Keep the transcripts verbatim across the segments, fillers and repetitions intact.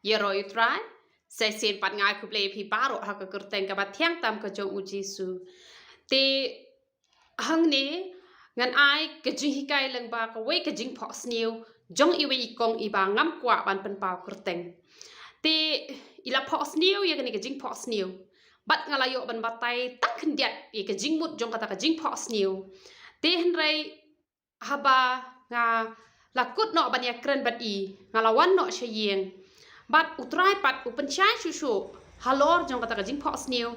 Ïaroh ïa u Trai, sa shisien pat nga ai khublei ïa phi baroh ha ka kyrteng kaba thiang tam ka jong u Jisu. Te hangne ngan ai ka jinghikai lyngba kawei ka jingphohsniew jong iwei i kong iba ngam kwah ban pynpaw kyrteng. Te i la phohsniew ïa kane ka jingphohsniew. Bad nga la ïoh ban batai tang khyndiat ïa ka jingmut jong kata ka jingphohsniew. Te hynrei haba nga la kut noh ban ïakren bad i, nga la wan noh sha ïing. Bad u Trai pat u pynshai shuh shuh halor jong kata ka jingphohsniew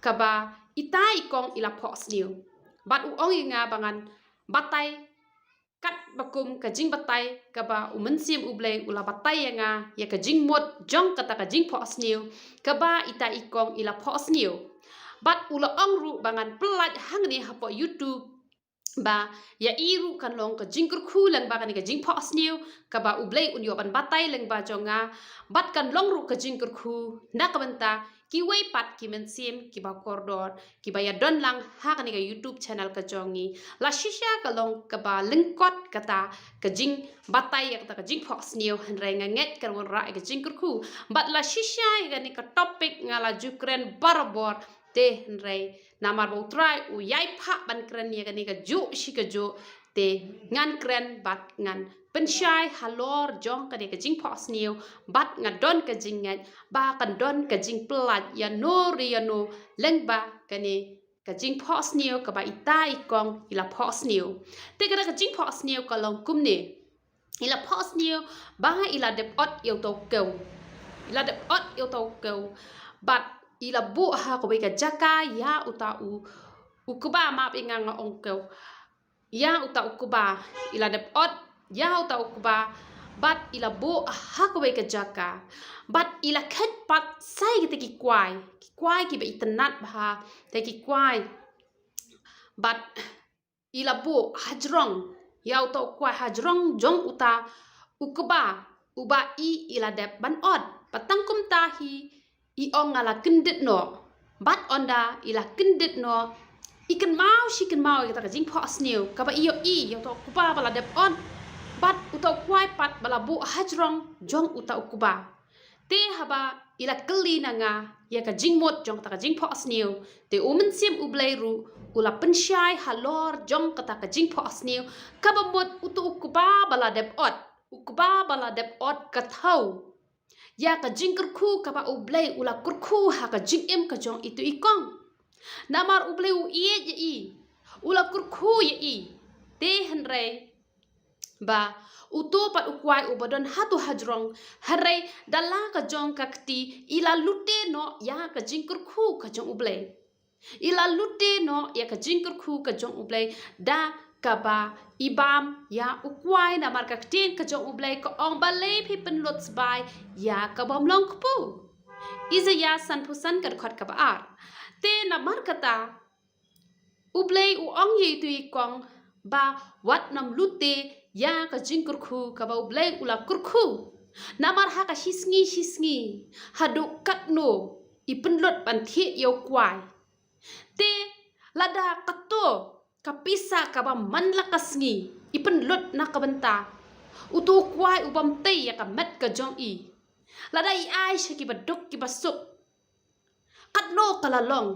kaba ita i kong i la phohsniew. Bad u ong ïa nga ba ngan batai katba kum ka jingbatai kaba u Mynsiem u Blei u la batai ïa nga ïa ka jingmut jong kata ka jingphohsniew kaba ita i kong i la phohsniew. Bad u la ong ruh ba ngan pyllait hangne hapoh YouTube ba ïa i ruh kan long ka jingkyrkhu lyngba kane ka jingphohsniew kaba u Blei un ïoh ban batai lyngba jong nga. Bad kan long ruh ka jingkyrkhu na ka bynta kiwei pat ki mynsiem kiba kordor kiba ïadon lang ha kane ka YouTube channel ka jong ngi. La shisha ka long kaba lyngkot kata ka jingbatai ïa kata ka jingphohsniew, hynrei nga ngeit kan wanrah ïa ka jingkyrkhu. Bad la shisha ïa kane ka topic nga la ju kren barabor, te hynrei namar ba u Trai u ïai phah ban kren ïa kane kajuh shi kajuh, te ngan kren bad ngan pynshai halor jong kane ka jingphohsniew. Bad nga don ka jingngeit ba kan don ka jingpyllait ïano re ïano lyngba kane ka jingphohsniew kaba ita i kong i la phohsniew. Te kata ka jingphohsniew ka long kumne. I la phohsniew ba i la dep ot ïa uta u kew. I la dep ot ïa uta u kew. Bad i la buh ha kawei ka jaka ïa uta u, u kba, map ïa nga, nga ong kew. Ïa uta u kba, i la dep ot ïa uta u kba. Bad i la buh ha kawei ka jaka. Bad i la khet pat sa ïa kita ki kwai. Ki kwai kiba itynnad bha, kita ki kwai. Bad i la buh hajrong ïa uta u kwai, hajrong jong uta u kba uba i i la dep ban ot. Bad tang kumta hi i ong nga la kyndit noh. Bad ynda i la kyndit noh, i kynmaw shi kynmaw ïa kata ka jingphohsniew kaba i ïohi ïa uta u kba ba la dep ot bad uta u kwai pat ba la buh hajrong jong uta u kba. Te haba i la kylli na nga ïa ka jingmut jong kata ka jingphohsniew, te u Mynsiem u Blei ruh u la pynshai halor jong kata ka jingphohsniew kaba mut uta u kba ba la dep ot, u kba ba la dep ot ka thaw ïa ka jingkyrkhu kaba u Blei u la kyrkhu ha ka jingim ka jong itu i kong. Namar u Blei u ïeit ïa i, u la kyrkhu ïa i. Te hynrei ba uto pat u kwai uba don hato hajrong, hynrei da la ka jong ka kti i la lute noh ïa ka jingkyrkhu ka jong u Blei. I la lute noh ïa ka jingkyrkhu ka jong u Blei da kaba i bam ïa u kwai. Namar ka ktien ka jong u Blei ka ong, balei phi pynlut sbai ïa ka bym long kpu? Isaïah sanphew san ka dkhot kaba ar. Te namar kata u Blei u ong ïa itu i kong ba wat nym lute ïa ka jingkyrkhu kaba u Blei u la kyrkhu. Namar ha ka shisngi shisngi, haduh katno i pynlut ban thied ïa u kwai? Te lada kato ka pisa kaba man la ka sngi i pynlut na ka bynta uto u kwai u bym tei ïa ka met ka jong i, lada i ai sha kiba duk kiba suk, katno ka la long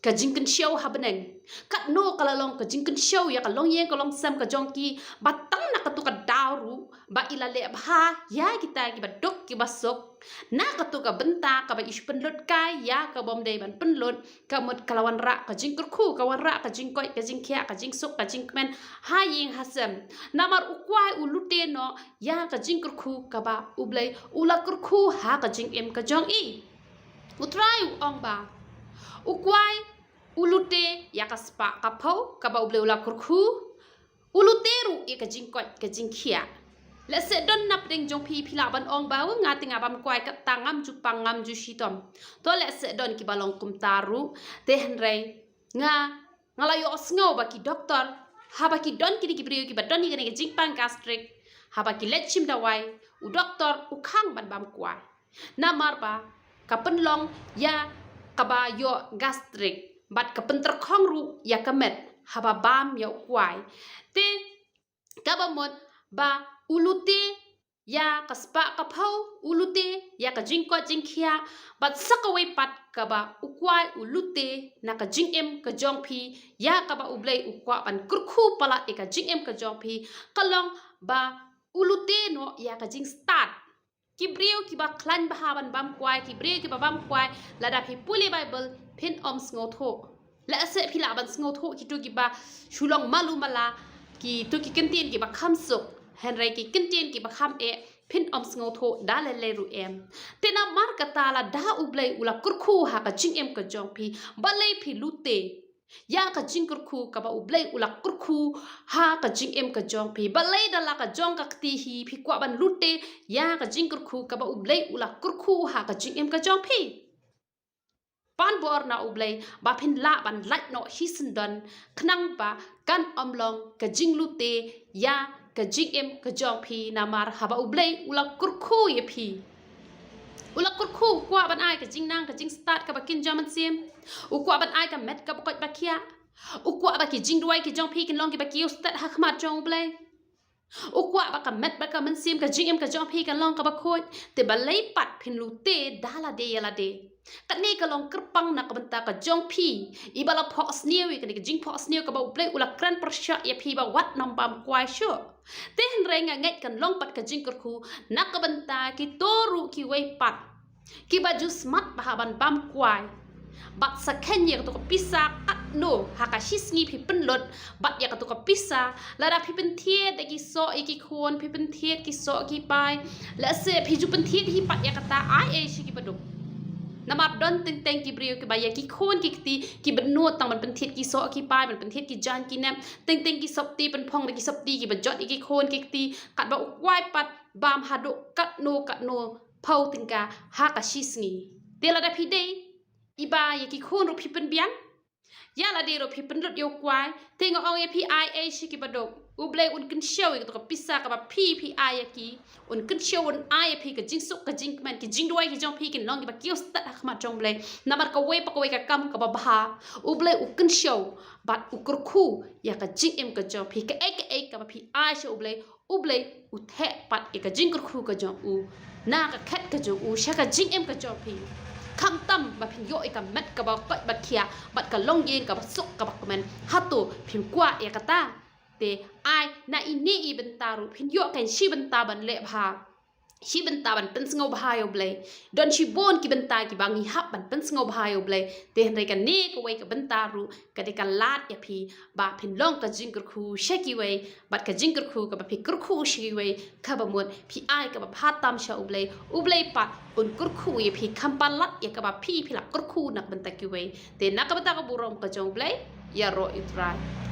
ka jingkynshew ha bneng, katno ka la long ka jingkynshew ïa ka longïing ka longsem ka jong ki, ba tang na kato ka daw ruh ba i la leh bha ïa kita kiba duk kiba suk. Na kato ka bynta kaba i shu pynlut kai ïa ka bym dei ban pynlut, ka mut ka la wanrah ka jingkyrkhu, ka wanrah ka jingkoit ka jingkhiah, ka jingsuk ka jingkmen ha ïing ha sem. Namar u kwai u lute noh ïa ka jingkyrkhu kaba u Blei u la kyrkhu ha ka jingim ka jong i. U Trai u ong ba u kwai u lute ïa ka spah ka phew kaba u Blei u la kyrkhu, u lute ruh ïa ka jingkoit ka jingkhiah. Lehse don na pdeng jong phi, phi lah ban ong ba, "Nga te nga bam kwai, kata ngam ju pang, ngam ju shitom." To lehse don kiba long kumta ruh, te hynrei nga, nga la ïohsngew ba ki doktor, haba ki don kine ki briew kiba don ïa kane ka jingpang gastric, haba ki leit shim dawai, u doktor u khang ban bam kwai. Namar ba ka pynlong ïa kaba ïoh gastric bad ka pyntyrkhong ruh ïa ka met haba bam ïa u kwai. Te kaba mut ba u lute ïa ka spah ka phew, u lute ïa ka jingkoit jingkhiah, bad sa kawei pat kaba u kwai u lute na ka jingim ka jong phi, ïa kaba U Blei u kwah ban kyrkhu palat ïa ka jingim ka jong phi, ka long ba u lute noh ïa ka jingstad. Ki briew kiba khlaiñ bha ban bam kwai, ki briew kiba bam kwai, lada phi pule Baibl, phin ym sngewthuh. Lehse phi lah ban sngewthuh kito kiba shu long malu mala, kito ki kyntien kiba kham suk, hynrei ki kyntien kiba kham eh, phin ym sngewthuh da lei lei ruh em. Te namar kata lada U Blei u la kyrkhu ha ka jingim ka jong phi, balei phi lute ïa ka jingkyrkhu kaba U Blei u la kyrkhu ha ka jingim ka jong phi? Balei da la ka jong ka kti hi phi kwah ban lute ïa ka jingkyrkhu kaba U Blei u la kyrkhu ha ka jingim ka jong phi? Pan bor na U Blei ba phin lah ban lait noh hi syndon, khnang ba kan ym long ka jinglute ïa ka jingim ka jong phi, namar haba U Blei u la kyrkhu ïa phi, u la kyrkhu, u kwah ban ai ka jingnang ka jingstad kaba kynja mynsiem, u kwah ban ai ka met kaba koit ba khiah, u kwah ba ki jingduwai ki jong phi kin long kiba kiew stet ha khmat jong U Blei. U kwah ba ka met bad ka mynsiem, ka jingim ka jong phi kan long kaba khuid. Te balei pat phin lute da lade ïa lade? Kane ka long kyrpang na ka bynta ka jong phi, iba la phohsniew ïa kane ka jingphohsniew kaba U Blei u la kren pyrshah ïa phi ba wat nym bam kwai shuh. Te hynrei nga ngeit kan long pat ka jingkyrkhu na ka bynta kito ruh kiwei pat kiba ju smat bha ban bam kwai. Bad sa kheiñ ïa kato ka pisa katno ha ka shi sngi phi pynlut, bad ïa kato ka pisa lada phi pynthied da ki soh ïa ki khun, phi pynthied ki soh ki pai, lehse phi ju pynthied hi pat ïa kata, ai ei sha ki baduk. Namar don teng teng ki briew kiba ïa ki khun ki kti ki bynnud tang ban pynthied ki soh ki pai, ban pynthied ki jaiñ ki nep, teng teng ki sopti, pynphong da ki sopti kiba jot ïa ki khun ki kti, katba u kwai pat bam haduh katno katno phew tyngka ha ka shi sngi. Te lada phi dei iba ïa ki khun ruh phi pynbiang, ïa lade ruh phi pynlut ïa u kwai, te nga ong ïa phi, ai ei sha ki baduk. U Blei un kynshew ïa kato ka pisa kaba phi phi ai ïa ki. Un kynshew, un ai ïa phi ka jingsuk ka jingkmen, ki jingduwai ki jong phi kin long kiba kiew stet ha khmat jong U Blei. Namar kawei pa kawei ka kam kaba bha, U Blei u kynshew bad u kyrkhu ïa ka jingim ka jong phi. Kaei kaei kaba phi ai sha U Blei, U Blei u theh pat ïa ka jingkyrkhu ka jong u na ka khet ka jong u sha ka jingim ka jong phi. Khamtam ba phin ïoh ïa ka met kaba koit ba khiah bad ka longïing kaba suk kaba kmen, hato phim kwah ïa kata? Te ai na ine i bynta ruh phin ïoh kan shi bynta ban leh bha, shi bynta ban pynsngewbha ïa U Blei. Don shibun ki bynta kiba ngi hap ban pynsngewbha ïa U Blei. Te hynrei kane kawei ka bynta ruh ka dei ka lad ïa phi ba phin long ka jingkyrkhu sha kiwei, bad ka jingkyrkhu kaba phi kyrkhu sha kiwei, kaba mut phi ai kaba bha tam sha U Blei, U Blei pat un kyrkhu ïa phi kham palat ïa kaba phi phi la kyrkhu na ka bynta kiwei. Te na ka bynta ka burom ka jong U Blei, ïaroh ïa U Trai.